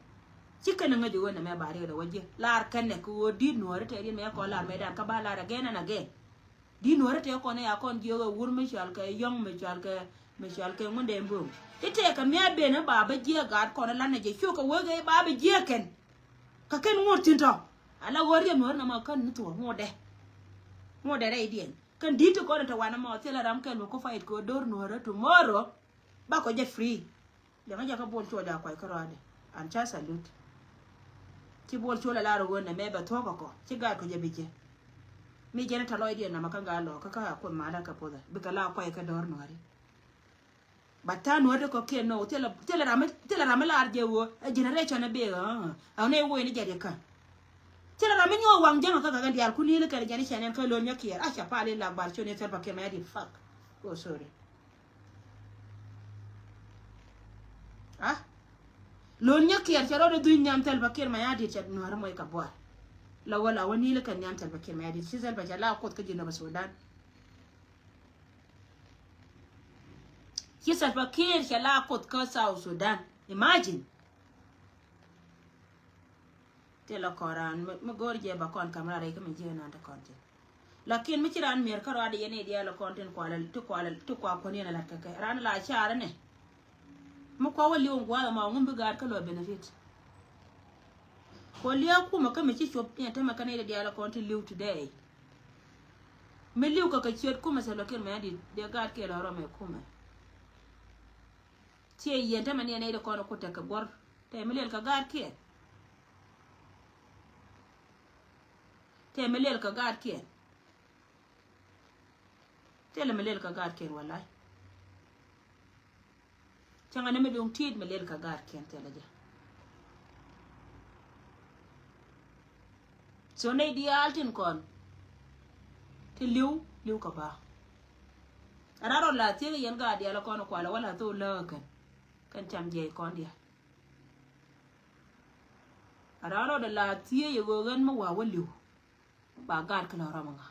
Ci kɛn ŋäc ɣöö nɛmɛ ba riɛk dɛ wä jiɛ. Lar kɛn nɛ kɛ ɣöö di̱t nuɔ̱ɔ̱ri tɛ riɛn mɛ kɔ lar mɛ dan kä ba lar again and again. Di̱t nuɔ̱ɔ̱ri tɛ kɔn ya kɔn jiɛ ɣöö wur mi cual kɛ yɔ̱ŋ mi cual kɛ mi cual kɛ ŋun dee mböŋ. Ti tɛ kɛ miɛ ben ba bä jiɛ gaat kɔn lan nɛ jɛ cukɛ wee kɛ ba bä jiɛ kɛn. Kä kɛn ŋot thi̱n tɔ. Ala ɣöö riɛm nuɔ̱ɔ̱ri nɔmɔ kän ni thuɔ̱k ŋotdɛ. Ŋotdɛ rɛydiɛn. Kɛn di̱t ti kɔn in te wanɛ mɔ thilɛ ram kɛl mi ku fight kɛ ɣöö do̱r nuɔ̱ɔ̱ri tomorrow. Ba kɔ jɛ free. Liɛŋä jɛ kä Bol Cuɔl ja kuay kä rɔadɛ. An ca salute. Ci Bol Cuɔl a lar ɣöö nɛ mɛ bɛ thuɔ̱k kɔ kɔ. Ci gaat kɔ jɛ bi jɛ. Mi jɛn in te lɔcdiɛn namɛ kä gaa lɔ kä kä a kuoth malä kɛ puɔthɛ. Bikɛ la kuay kɛ do̱r nuɔ̱ɔ̱ri. But tha̱a̱ŋ nuɔ̱ɔ̱ri kɔ̱kiɛn nɔ thilɛ ram mi lar jɛ ɣöö ɛ generation ɛ bek ɛ ɣän ɛ wee ni jɛ riɛk kä. Thilɛ ram mi nyuɔɔk waŋ jäŋ kä kɛ kɛn diaal kun yili kɛn jɛn i̱ cɛn ɛn kä lo̱l nyɛ kiɛɛr a ca pal in lak bar ciöt ni thil pa kiɛn mɛ ya dit fuck. Oh sorry. Ah. Lo̱l nyɛ kiɛɛr cɛ rɔɔdɛ dhuny nhiam thil pa kiɛn mɛ ya dit cɛ nuɔ̱ɔ̱ri mɔc kɛ buar. La wä la wä ni yili kɛn nhiam thil pa kiɛn mɛ ya dit ci thil pa cɛ la kuoth kä ji̱ nɔ pa Sudan. Ci Salva Kiir cɛ la kuoth kä South Sudan. Imagine. Ti la kɔn raan mi go̱o̱r jɛ ba kɔn kam raan rɛy kä mi jiɛ nan ti kɔn tin. Lakin mi ci raan mier kä rɔadɛ yɛn idiɛ la kɔn tin kualɛ ti kualɛ ti kua kuɔn yɛn lat kɛ kɛ raan la car nɛ. Mi kua wä liw gua̱a̱th ma ŋun bi gaat kä lɔ benefit. Kua lia̱a̱ kumɛ kä mi ci cuɔp yɛn tämɛ kä ni idiɛ la kɔn ti liw today. Mi liw kɛ kɛ ciöt kumɛ Salva Kiir mɛ di dee gaat kiɛ lɔ rɔmɛ kumɛ. Ciɛ yɛn tämɛ ni ɛn nɛy di kɔn ku tekɛ guɔ̱r tɛ mi lel kɛ gaat kiɛ. Tɛ mi lel kɛ gaat kiɛ. Tɛ lɛ mi lel kɛ gaat kiɛ walay. Cäŋɛ ni mi duŋ ti̱i̱t mi lel kɛ gaatkiɛn thilɛ jɛ. So nɛy diaal tin kɔn ti li̱w li̱w kɛ ba. Aran rɔ la thiek yɛn gaat diaal kɔn kualɛ wala thok läk kɛn kɛn cam jiɛc kɔn diaal. Aran rɔ de la thiek yɛ ɣöö ɣän mi wa wä li̱w ba gaat kɛ lɔ rɔm ŋa.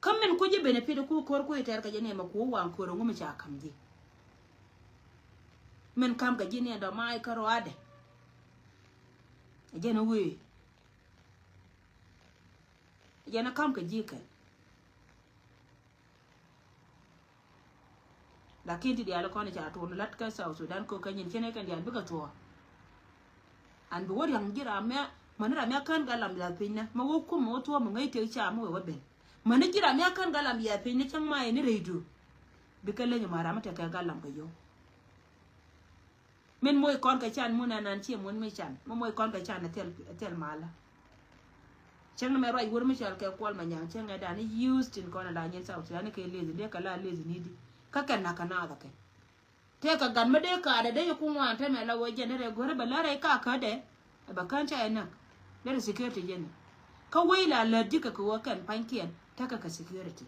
Kä min ku ji̱ benefit ku ko̱r ku itɛr kɛ jɛ ni ɛmɛ ku waŋ ko̱r ŋu mi ca kam ji̱. Min kam kɛ ji̱ ni ɛn dɔ̱ ma̱a̱ ikä ruaadɛ. Ɛ jɛn i̱ wee. Ɛ jɛn i̱ kam kɛ ji̱ kɛn. Lakin ti diaal kɔn ca tuɔn lat kä South Sudan ko kä nyin cɛn kɛn diaal bikɛ thuɔɔ. An bi wä riaŋ ji̱ ram mɛ mäni ram mɛ kän galam ya piny nɛ mɛ wä kum mɛ wä thuɔɔ mɛ ŋäc tek ca mɛ wä wä ben. Mäni ji̱ ram mɛ kän galam ya piny nɛ cäŋ ma yɛ ni rɛy du. Bikɛ leny ma ram mɛ tekɛ galam kɛ yio̱w. Min moc kɔn kɛ can mun anan ciɛ mun mi can mi moc kɔn kɛ can a thil a thil malä. Cäŋ ni mɛ ruac wur mi cɔal kɛ Kuɔl Manyaŋ cäŋ ɛ dan i̱ use tin kɔn a la nyin South Sudan kɛ lezi ni kɛ la lezi ni di kä kɛ nak kɛ naath kɛ. Tëë kɛ gat mi dee kaat ɛ dee yi ku ŋuan te mɛ la wee jɛn rɛ go̱rɛ bɛ lä rɛy ka kädɛ. Ɛ bɛ kän ca ɛ näk derɛ security jɛn ɛ kä wee la lät ji̱ kɛ kɛ wee kɛn pa̱nykiɛn tekɛ kɛ security.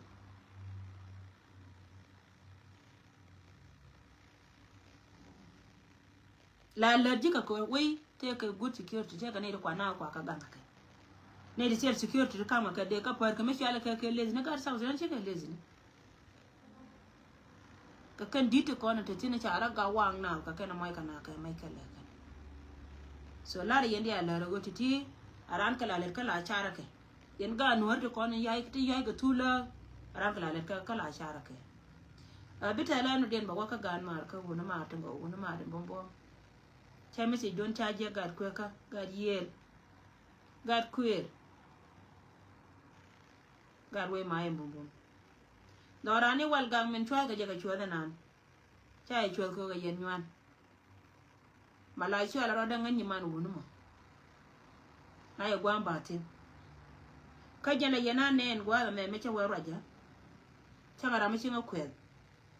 La lät ji̱ kɛ kɛ wei tëë kɛ good security tëë kɛ nɛy ti kua na kua kɛ gaŋ kɛ. Nɛy ti cɛl security ti kam kɛ dee kä pär kɛ mi cualɛ kɛ kɛ leth ni gat South Sudan ci kɛ leth ni. Kɛ kɛn di̱t ti kɔn te thin ca rɔ gak waŋ na kɛ kɛn mɔc kɛ na kɛ mɛc kɛ lɛ kɛn. So lar yɛn di a lär ɣöö ti ti a ran kɛ la lät kä la carɛ kɛ. Yɛn gaat nuɔ̱ɔ̱ri ti kɔn in ya̱c ti ya̱c kɛ thulä a ran kɛ la lät kä la carɛ kɛ. A bi tɛl ɛn diɛn bɛ wä kä gaat maar kä wuni maar tin gɔw wuni maar tin buɔ̱m buɔ̱m. Cɛ mi ci duɔ̱n ca jiɛ gaat kuekä gaat yiëël. Gaat kuëël. Gaat wee ma yɛn buɔ̱m buɔ̱m. Dhɔran i̱ wal gak min cua̱th kɛ jɛ kɛ cuäth inan. Ca yɛ cuäth kɛ kɛ yɛn nyuan. Ma la cual rɔ däŋ ŋäc nyi man wuni mɔ. Na yɛ gua̱a̱m ba thi̱n. Kä jɛn a yɛn a nɛɛn gua̱a̱th ɛmɛ mi cä wee ruacä. Cä ŋa ram mi ci ŋä kuɛth.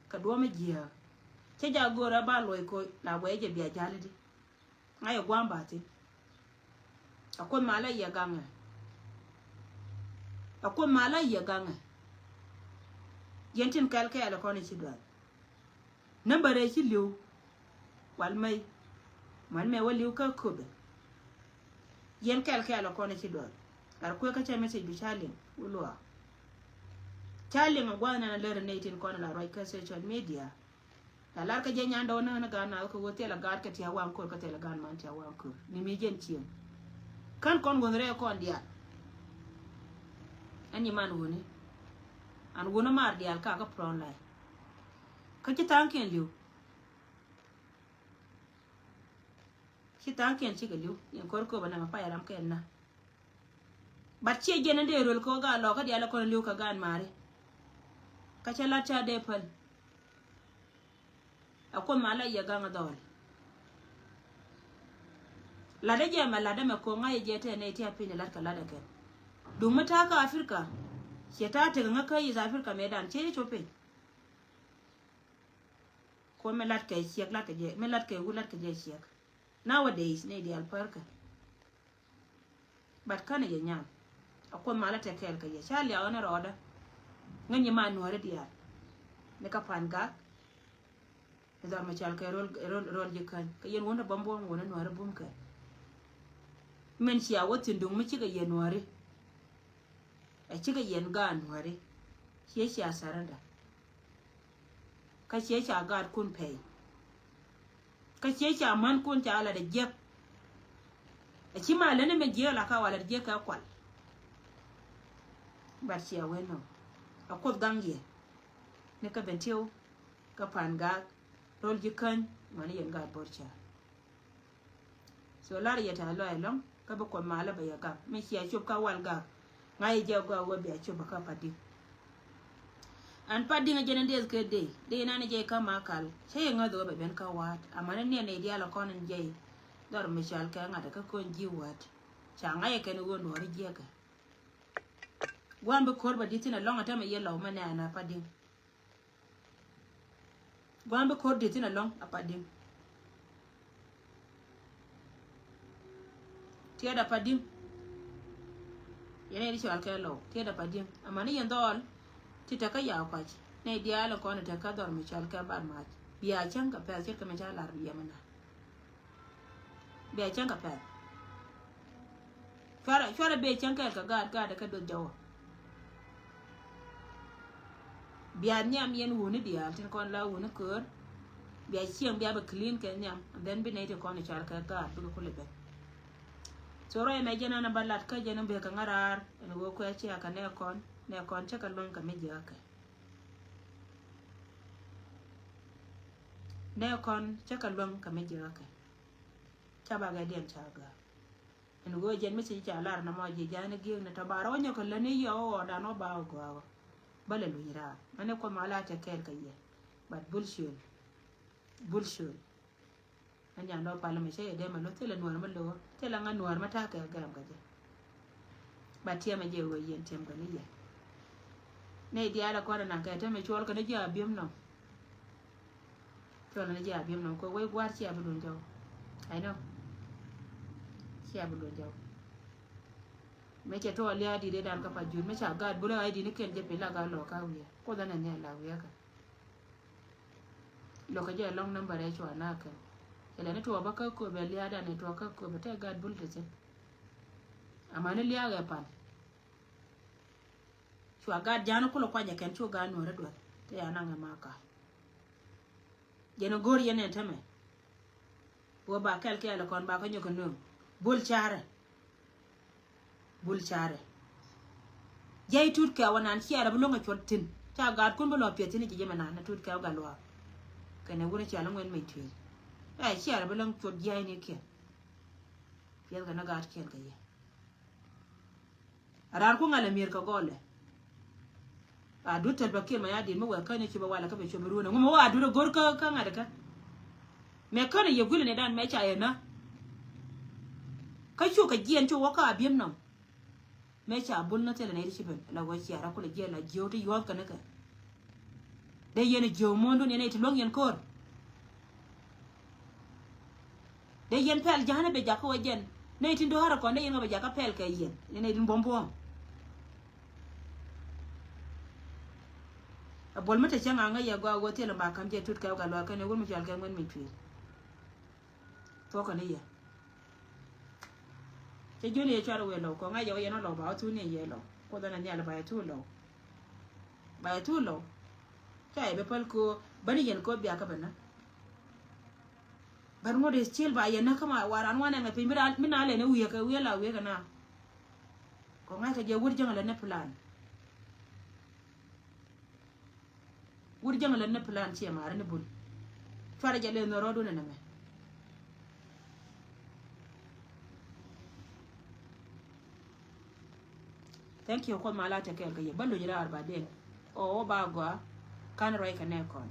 Kɛ duɔ̱ɔ̱m mi jiääk. Cä jaak go̱o̱rä ba luɔc koc la guɛy jɛ bia ja̱l i̱di. Ŋa̱c ɛ gua̱a̱m ba thi̱n. A kuoth malä yɛ gaŋɛ. Ɛ Kuoth malä yɛ gaŋɛ. Yɛn tin kɛl kɛɛl kɔn i̱ ci dual. Nambärɛ ci li̱w. Wal mɛy. Män mɛ wä li̱w kä köpɛ. Yɛn kɛl kɛɛl kɔn i̱ ci dual. Ar kuɛ kä cɛ message bi ca liŋ wä luaak. Ca liŋ a gua̱th nɛn a lär a nɛy tin kɔn a la ruac kä social media. La lar kä jɛ nyan dɔw näk ni gaat naath kä ɣöö thilɛ gaat kɛ tia̱a̱ waŋ ko̱r kä thilɛ gaat man tia̱a̱ waŋ ko̱r ni mi jɛn cieŋ. Kän kɔn wun rɛɛ kɔn diaal. Ɛn nyi man wuni. An wuni maar diaal ka kä front line. Kä ci tha̱a̱ŋkiɛn li̱w. Ci tha̱a̱ŋkiɛn cikɛ li̱w yɛn ko̱r kööbä nɛmɛ pay ram kɛn na. But ciɛ jiɛn in dee röl kɛ ɣöö gaat lɔɔkä diaal ɛ kɔn in li̱w kɛ gaat maari. Kä cä lat ca dee päl. A Kuoth ma la yɛ gaŋ a dhɔɔl. Lat dee jɛ mɛ lat dee mɛ ko̱ŋ ŋa̱c jɛ tɛɛ nɛy ti a piny lat kɛ lat dee kɛn. Duŋ mi ta̱a̱ kä Africa. Ciɛ ta̱a̱ tek ŋä kä East Africa mëëdan ciɛ jɛ cop piny. Kuoth mi lat kɛ ciɛk lat kɛ jɛ, mi lat kɛ wut lat kɛ jɛ ciɛk. Nowadays nɛy diaal pärkɛ. But känɛ yɛ nyam. A Kuoth malä tɛ kɛɛl kɛ yɛ. Ca liaw ni rɔɔdä. Ŋäc nyi ma nuääri diaal. Ni kä Pan Gak. Ni dhɔr mi cal kɛ rol, rol, rol ji̱ käny. Kä yɛn wun rɛ bäm buɔ̱m wun ni nuääri bum kɛ. Min cia wä thi̱n duŋ mi cikɛ yɛ nuääri. Ɛ cikɛ yɛn gaat nuääri. Ciɛ cia surrender. Kä ciɛ ca gaatkun pɛy. Kä ciɛ ca mänkun ca lat ɛ jiäk. Ɛ ci ma leni mɛ jiäk la ka wa lat jiäk kɛ kual. But ciɛ wen nɔ. A Kuoth gaŋ yɛ. Ni kä Bentiu. Kä Pan Gak. Rol ji̱ käny. Mani yɛn gaat bo̱r ca. So lar yɛ tɛ̈th lɔaac ɛlɔ̱ŋ kä bi Kuoth malä bɛ yɛ gak mi cia cop kä wal gak. Ŋa̱c yɛ jɛ gɔaa wee bia cop kä Padi̱ŋ. Ɛn Padi̱ŋ ɛ jɛn in deth kɛ dee dee inan jɛ kä ma kal cä yɛ ŋäth ɣöö bɛ ben kä wa̱a̱t amäni niɛn i̱ diaal ɛ kɔn in jɛ dhɔr mi cal kɛ ŋa̱t kä kɔn ji̱ wa̱a̱t. Ca ŋa̱c ɛ kɛn ɣöö nuɔ̱ɔ̱ri jiɛkɛ. Gua̱a̱m bi ko̱r bɛ di̱t thi̱n ɛlɔ̱ŋ ɛ tämɛ yɛ lɔw mɛ nɛɛn ɛ Padi̱ŋ. Gua̱a̱m bi ko̱r di̱t thi̱n ɛlɔ̱ŋ a Padi̱ŋ. Tiɛɛt a Padi̱ŋ. Yɛn ɛ di cɔal kɛ lɔw tiɛɛt a Padi̱ŋ. Amäni yɛn dhɔɔl ti tekä yaw kuac nɛy diaal in kɔn in tekä dhɔr mi cɔal kɛ bar mac. Bia cäŋ kɛ pɛth ce̱tkɛ mi ca lar bi yɛmɛ na. Bia cäŋ kɛ pɛth. Cuarɛ, cuarɛ bia cäŋ kɛɛl kɛ gaat, gaat kɛ duɔth jɔwä. Bia nhiam yɛn wuni diaal tin kɔn la wuni köör. Bia cieŋ bia bɛ clean kɛ nhiam and then bi nɛy ti kɔn i̱ cal kɛ gaat bikɛ kulɛ ben. So ruac ɛmɛ jɛn ɛn a ba lat kä jɛn in bek kɛ ŋa̱raar ɛn ɣöö kuɛ cia kɛ nɛ kɔn, nɛ kɔn cä kɛ luäŋ kɛ mi jiäkɛ. Nɛ kɔn cä kɛ luäŋ kɛ mi jiäkɛ. Ca ba gɛ diɛn ca gä. Ɛn ɣöö jɛn mi ci ca lar na mɔ ji̱ ja̱a̱n i̱ gi̱eekni tɔ ba rɔ wä nyɔk kɛ lätni yɔw ɣɔɔdan wä ba wä gɔaa wä. Bä lɛ luny raar mɛn i̱ Kuoth ma la tɛ kɛɛl kɛ yɛ. But bul ciöl. Bul ciöl. Mɛn nyan dɔɔ pal mɛ cä yɛ dee mɛ lo̱th thilɛ nuäär mɛ lo̱th thilɛ ŋa nuäär mɛ ta̱a̱ kɛ gɛɛm kɛ jɛ. Ba tiɛmɛ jɛ ɣöö yɛn tiɛm kɛ ni yɛ. Nɛy diaal ɛ kɔn ɛ naŋ kɛ tɛmɛ cuɔl kɛ ni ji̱ a bi̱em nɔm. Cuɔl ni ji̱ a bi̱em nɔm kɛ wec gua̱a̱r cia bi luny jɔw. I know. Cia bi luny jɔw. Mëë cɛ tuɔɔk lia̱a̱ di̱t ëëdan kä pa jut mëë ca gaat bulä a i̱ di̱t ni kiɛn jɛ piny la gaat lɔɔk ka wiee Kuoth ɛn ɛn ni a la wiee kɛ. Lo̱k kɛ jɛ lɔŋ nambärɛ cua na kɛn. Cɛ lɛ ni tuɔɔk bä kä köpɛ lia̱a̱dan ni tuɔɔk kä köpɛ tɛ gaat bul ti thi̱n. Amäni lia̱a̱ ɛ pan. Cua gaat ja̱a̱n kulɛ kuanyɛ kɛn cu gaat nuɔ̱ɔ̱rä duɔ̱th te ya naŋ ɛ ma ka. Jɛn ɛ go̱o̱r yɛn ɛ tämɛ. Wä ba kɛl kɛɛl ɛ kɔn ba kä nyɔk ɛ nööŋ. Bul carɛ. Bul carɛ. Jɛy tut kɛ wä nan ciɛɛr ɛ bi lo̱ŋ ɛ cuɔt thi̱n ca gaatkun bi lɔ piɛth thi̱n ji̱ jɛ mɛ nan ɛ tut kɛ wä gat luaak. Kɛnɛ wun ɛ cial ŋuɛn meny tueec ɛ ciɛɛr ɛ bi lo̱ŋ cuɔt jiɛynikiɛn. Piɛth kɛ ni gaatkiɛn kɛ yɛ. A raan ku ŋa̱l ɛ mi̱eer kɛ gɔlɛ. A dut thil bä kiɛn mɛ ya di̱t mi wɛ käny ɛ cupɛ walɛ kä bɛ cupɛ ruun ɛ ŋu mɛ wä a dut ɛ go̱r kä kä ŋa̱t ɛ kä. Mɛ känɛ yɛ guilɛ ni dan mɛ ca yɛ nä. Kä cukɛ jiɛn cu wä kä a bi̱em nɔm. Mɛ ca bul nä thilɛ nɛy ti ci ben la wä ciaar a kulɛ jiɛn la jiöw ti yuɔth kɛ ni kɛ. Dee yɛn jiöw muɔ̱ɔ̱ndun yɛn nɛy ti luäŋ yɛn ko̱r. Dee yɛn pɛl ja̱a̱n ɛ bɛ jakä wä jɛn nɛy tin do̱o̱rä kɔn dee yɛn ŋä bɛ jakä pɛl kɛ yɛn yɛn nɛy tin buɔ̱m buɔ̱ɔ̱m. Ɛ buɔl mi te cäŋ aŋä yɛ gɔaa wä thilɛ ma ka̱m jɛ tut kɛ wä kɛ luaak kɛn ɛ wur mi cɔal kɛ ŋuɛn mi cuil. Thuɔ̱kɛ ni yɛ. Cɛ jiöni yɛ cuarɛ wëë Lɔw kɔ ŋa̱c yɛ wä yɛn ɔ Lɔw ba wä thun ni yɛ Lɔw. Kuoth ɛn ɛ nhial ba yɛ thun Lɔw. Ba yɛ thun Lɔw. Ca yɛ bɛ päl kɛ ɣöö bäni yɛn kɛ ɣöö bia kä bɛ näk. But ŋot is still ba yɛ näk kä ma waran wanɛ ŋɛ piny mi na lɛ ni wi̱i̱ kɛ wi̱i̱ la wi̱i̱ kɛ na. Kɔ ŋa̱c kɛ jɛ wur jäŋ lɛ ni plan. Wur jäŋ lät ni plan ciɛ ma̱a̱ri ni bul. Cuarɛ jɛ leth ni rɔɔdun ɛnɛ mɛ. Thank you Kuoth ma la tɛ kɛɛl kɛ yɛ bä loc raar ba den. Ɔ wä ba gɔaa. Kan rɔy kɛ nɛ kɔn.